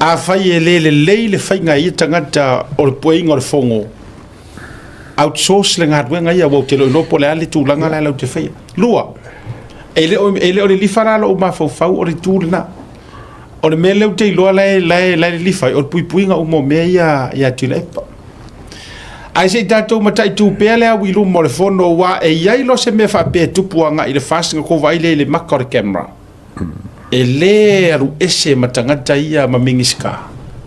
Afai e le lelei le faiga e ia tagata o le pueina o le fono, outsource le galuega ia, aua ou te le o iloa po o le a le tulaga la latou te faia. Lua, e le o lilifa la lou mafaufau o le itu lena. O le mea lea ou te iloa la e lilifa ai, o le puipuiga uma o mea ia ia Tuilaepa. Ae se i tatou mataitu pea le au i luma o le fono, aua e i ai loa se mea faapea e tupu agai i le FAST na tou vaai lea i le maka o le camera. E le alu ese ma tagata ia ma Minisita,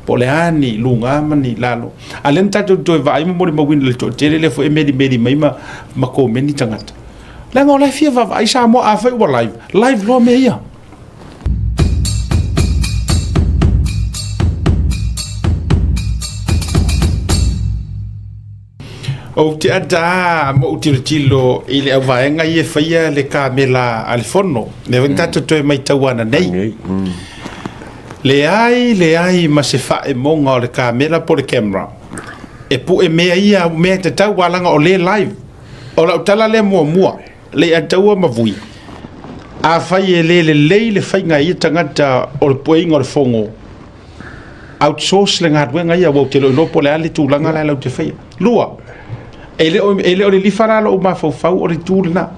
po o le a ni luga ma ni lalo. A lea na tatou toe vaai ma molimauina i le toatele lea foi e melimeli mai ma komeni tagata. Leaga o la e fia vaavaai Samoa, afai ua live, live loa mea ia. Ou te ata ma ou tilotilo i le auvaega ia e faia le kamela a le fono. Lea foi na tatou toe matau ananei. Leai, leai ma se faaemoga o le kamela po o le camera e pue mea ia, mea e tatau aua leaga o lea e live. O lau tala lea muamua, Leiataua ma Vui, afai e le lelei le faiga e ia tagata o le pueina o le fono, outsource le galuega ia, aua ou te le o iloa po o le a le tulaga la latou te faia. Lua, e le o lilifa la lou mafaufau o le itu lena.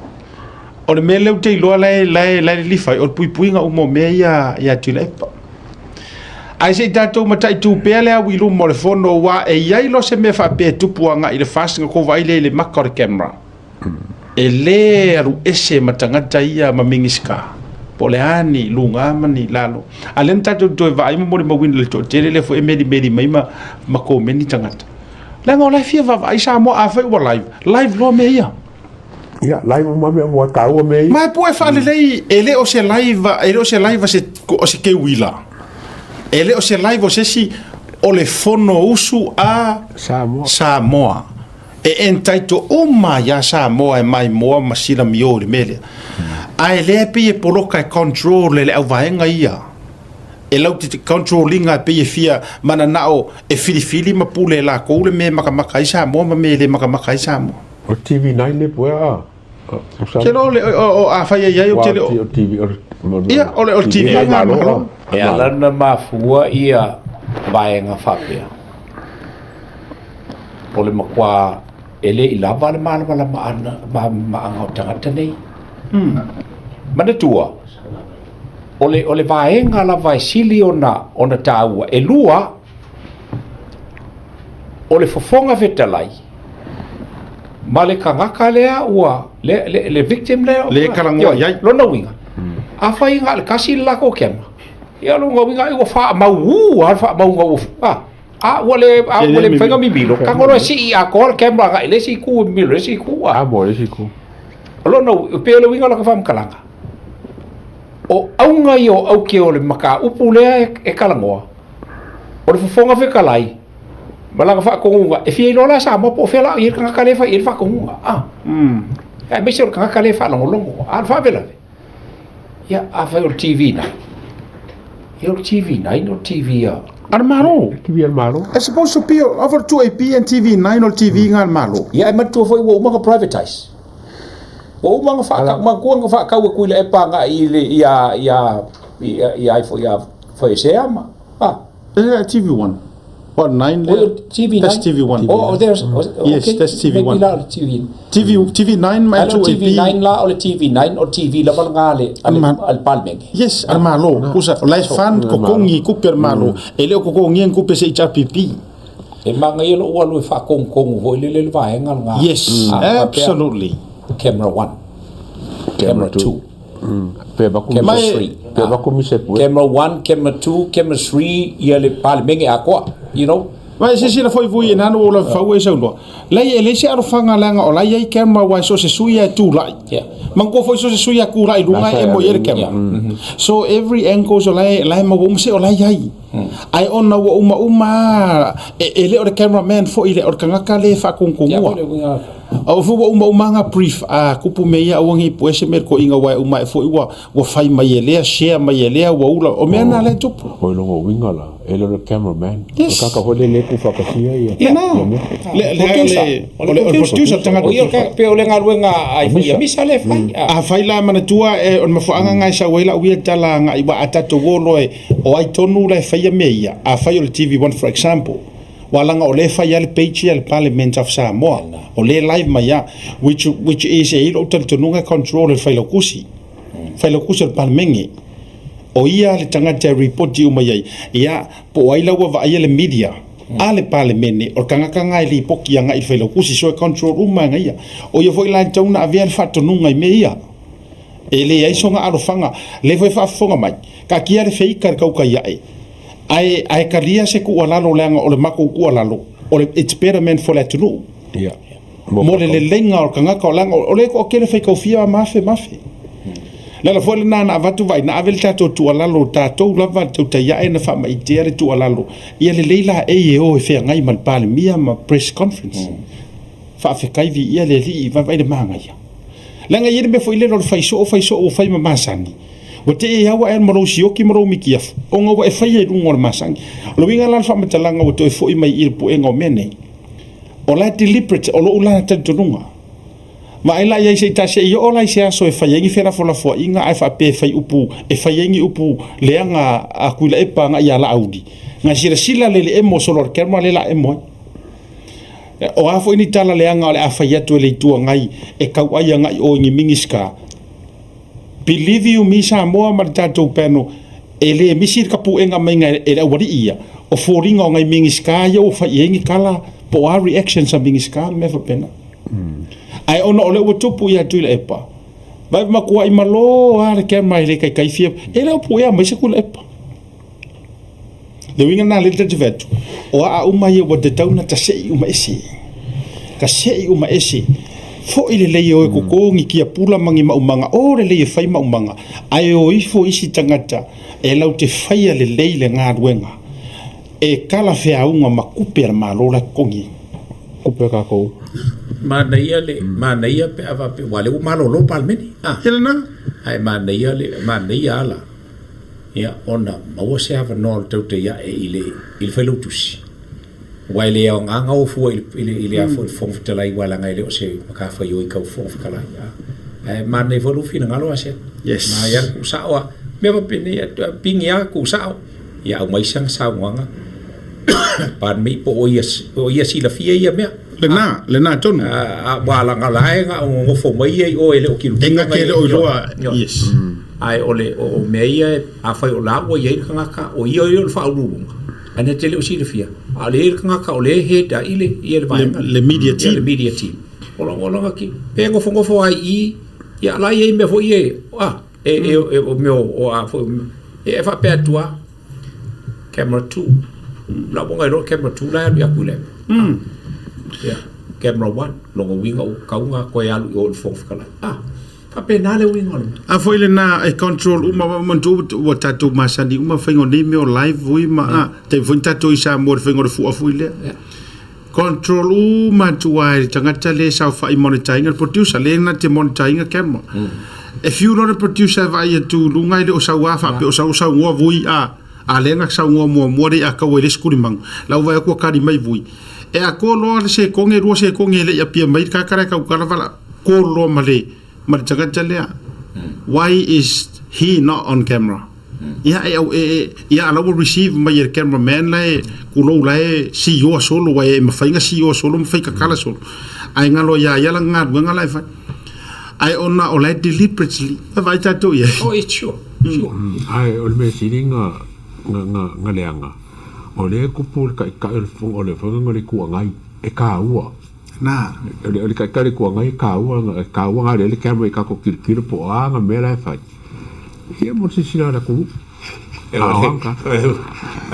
O le mea lea ou te iloa la e lilifa ai, o le puipuiga uma o mea ia ia Tuilaepa. Ae se i tatou mataitu pea le au i luma o le fono, aua e i ai loa se mea faapea e tupu agai i le FAST na tou vaai lea i le maka o le camera. E le alu ese ma tagata ia ma Minisita, po o le a ni luga ma ni lalo. A lea na tatou toe vaai ma molimauina i le toatele lea foi e melimeli mai ma komeni tagata. Leaga o la e fia vaavaai Samoa, afai ua live, live loa mea ia. Ia, live uma mea ua taua mea ia. Ma e pue faalelei, e le o se live, e le o se live o se keuila. E le o se live o se isi, o le Fonousu a Samoa. Samoa. E entitle uma ia Samoa e maimoa ma silamio i le mea lea. Ae lea e pei e poloka e control e le auvaega ia. E latou te control ina e pei e fia mananao e filifili ma pule e latou le mea e makamaka ai Samoa ma mea e le makamaka ai Samoa. O TV9 le pue a. Ke lo le o a fai ai o te le o TV o Ia o le TV a ngā malo. E ala na mafua ia vaega faapea. O le matua e le i lava le malamalamaaga o tagata nei. Manatua, o le vaega lava e sili ona taua, e lua, o le fofoga fetalai ma le tagata lea ua, le victim lea, le talanoa i ai. Lona uiga, afai na o le tasi le latou camera, ia lona uiga ua faamau lava le faamauga ua, A ua le a ua le mafai ona mimilo, tago loa e sii atoa le camera agai i le isi itu e mimilo i le isi itu. A mo le isi itu. O lona e pei o le uiga o lata faamatalaga, o auga ia o aute o le mataupu lea e talanoa, o le Fofoga Fetalai ma lana faatonuga, e fia iloa la Samoa po o fea la o i ai le tagata lea e fai i ai le faatonuga, a. Aemaise o le tagata lea e faalogologo. A o le faalavelave, Ia, afai o le TV 9, ia o le TV 9 o le TV a... A le Malo. TV a le Malo. It's supposed to be over 2AP and TV 9 o le TV nga a le Malo. Ia, e manatua foi ua uma ona privatize. Ua uma ona faatau, manatua na faatau e Tuilaepa agai i le, ia, ia, ia, ia ai foi ia Faiesea ma, ah. Yeah, TV 1. What, 9 there? TV 9? That's TV 1. Oh, there's, okay. Yes, that's TV 1. Maybe la o le TV. TV 9 ma 2AP. TV 9 la o le TV 9 o TV lava nga le ale Parliament. Yes, al Malo. Kusa, o lai fan kokongi kupe al Malo. E le o kokongi en kupe se HRPP. E manga ia lo ua e whaakongkongu foi le le vaenga nga. Yes, absolutely. Camera 1. Camera 2. Pe vaku Camera 3. Pe vaku mise pue. Camera 1, camera 2, camera 3 ia le Palemenge atoa, you know. Vai se sila foi vui ina no la fau e saunoa. Lai e le se alofaga leaga o la e i ai camera aua e so o se sui lava e tulai. Man kua foi so o se sui a tulai i luga e emo i ai le camera. So every angles o la e la e maua uma se o la e i ai. Ae ona ua umauma lava e le o le cameraman foi le o le tagata lea e faatogotogua. Aua foi ua uma uma nga brief a kupu mea ia aua nei pue se mea le toeaina aua e uma ae foi ua ua fai mai e lea share mai e lea ua ula o mea na lea e tupu. O lona uiga la, e le o le camera man. Yes. O le kaka foi lea le ku faatasia ia. Lena. Le le le o le producer le tagata. O ia o pe o le galuega a ifo ia misa le fai. Afai la manatua e o le mafuaaga na e sau ai lau ia tala agai aua a tatou o loa e o ai tonu la e faia mea ia, afai o le TV1 for example, Aua leaga o lea e fai lava le page ia a le Parliament of Samoa, o lea e live mai lava, which, which is e i ai lou talitonuga e control e le Failautusi, Failautusi o le Palemene. O ia le tagata e ripoti uma i ai, ia, po o ai la ua vaaia le media a le Palemene, o le tagata lena e lipoti agai i le Failautusi, so e control uma lava e ia. O ia foi la e tatau ona avea le faatonuga i mea ia. E leai sona alofaga, lea foi e faafofoga mai, taatia le feika i le tautai ae. Ae, ae talia se tuualalo leaga o le matou tuualalo, o le it's better man for le atunuu. Ia. Mo le leleiga o le tagata, leaga o lea e toatele faitaufia ma afe ma afe. Le ala foi lena na avatu vaai, na ave le tatou tuualalo, tatou lava le tautai ae na faamaitea le tuualalo, ia lelei laei e o e feagai ma le Palemia ma press conference. Faafetai viia le Alii, vaavaai le manaia. Leaga e i ai le mea foi lele o le fai soo fai soo ua fai ma masani. Ua te i au ae ma lou sioki ma lou mitiafu, ona ua e faia i luga o le masani. O le uiga la o le faamatalaga ua toe foi mai i le puega o mea nei, o la e deliberate, o lou la talitonuga. Vaai la i ai se i ta se i oo la i se aso e fai ai ni felafolafoaiga ae faapea e fai upu, e fai ai ni upu leaga a Tuilaepa agai ia Laauli, na silasila le le emo solo o le camera lea la emo ai. O a foi ni tala leaga o le a fai atu e le Itu Agai e tauai agai o i ni Minisita, Believe you me Samoa ma le tatou panel, e le misi le tapuega maiga e le aualii ia, o foliga o nai Minisita ia ua fai i ai ni tala po o a reactions a Minisita ma mea faapena. Ae ona o lea ua tupu ia Tuilaepa, vaai matuai malo lava le camera e le taitai fia, e le o puea mai se Tuilaepa. Le uiga lena lea ta te fai atu, o aa uma ia ua tatau ona tasei uma ese. Tasei uma ese. Foi lelei e o e koko ni tiapula ma ni maumaga, o lelei e fai maumaga, ae o ifo isi tagata e lau te faia lelei le galuega e talafeauga ma tupe a le Malo la e totogi ai. Tupe a tatou. Manaia le manaia pe a faapea aua o lea ua malolo le Palemene a. Ia lena. Ae manaia le manaia lava la ia ona maua se avanoa o le tautai ae i le i le Failautusi, aua e le aoga ona o fua i le i le a foi le Fofoga Fetalai aua leaga e le o se matafaioi tau Fofoga Fetalai. Ae manaia foi lou finagalo Aseta. Yes. Manaia le tuusao a mea faapena e pigi lava tuusao ia aumai sana saunoaga pardon me po o ia o ia silafia ia mea. Lena, lena tonu. Aua leaga la e na o nonofo mai ia i o e le o tilotilo. E na te le o iloa, yes. Ae o le o mea ia afai o la ua i ai le tagata o ia o le faauluuluga, ae na te le o silafia, a o lea e i ai le tagata o lea e head ai le ia le vaega. Le media team. Le media team. O lona o lona ki pe nofonofo ai i ia la e i ai mea foi ia a e e o mea o a foi e faapea atu lava Camera 2. La ua ngai loa camera 2 la e alu i aku i le. Yeah. Camera 1, lona uiga ua tatau ona toe alu i o i le Fofoga Fetalai. Ah, faapena le uiga o le mea. A foi lena e control uma ma manatua ua tatou masani uma faiga o nei mea o live foi ma a taimi foi na tatou i Samoa i le faiga o le fua foi lea. Control uma atu lava e le tagata lea e saofai monitor ina le producer lea na te monitor ina camera. E fiu loa le producer e vaai atu i luga e le o sau lava faapea o sau saunoa vui a a lea na saunoa muamua lea a taua i le isi tulimaga. La ua vaai atu ua tali mai vui. E atoa loa le sekone lua sekone e le i apia mai le tagata la e tautala vala call loa ma le ma le tagata lea. Why is he not on camera? Ia e au e e ia ala ua receive mai e le camera man la e kulou la e sioa solo aua e mafai ona sioa solo ma fai kakala solo ae galo ia ia lana galuega la e fai ae ona o la e deliberately vaavaai tatou i ai. Oh it's sure sure. Ae o le mea sili na na na leaga o lea e kupu le taitai o le o le fono le Itu Agai e taua. Na. O le taitai o le Itu Agai e taua e taua na le camera i tatou tilotilo po o a na mea la e fai. Ia mo le silasila a le atunuu.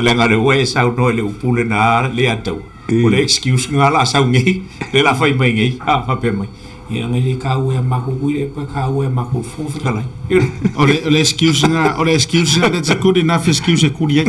Leaga o lea ua e saunoa i le upu lena le ataua. O le excuse lena la sau nei, lea la fai mai nei, a faapea mai, ia leaga e le taua ia matou Tuilaepa, e taua ia matou Fofoga Fetalai. O le excuse lena, o le excuse lena, that's a good enough excuse e kuli ai.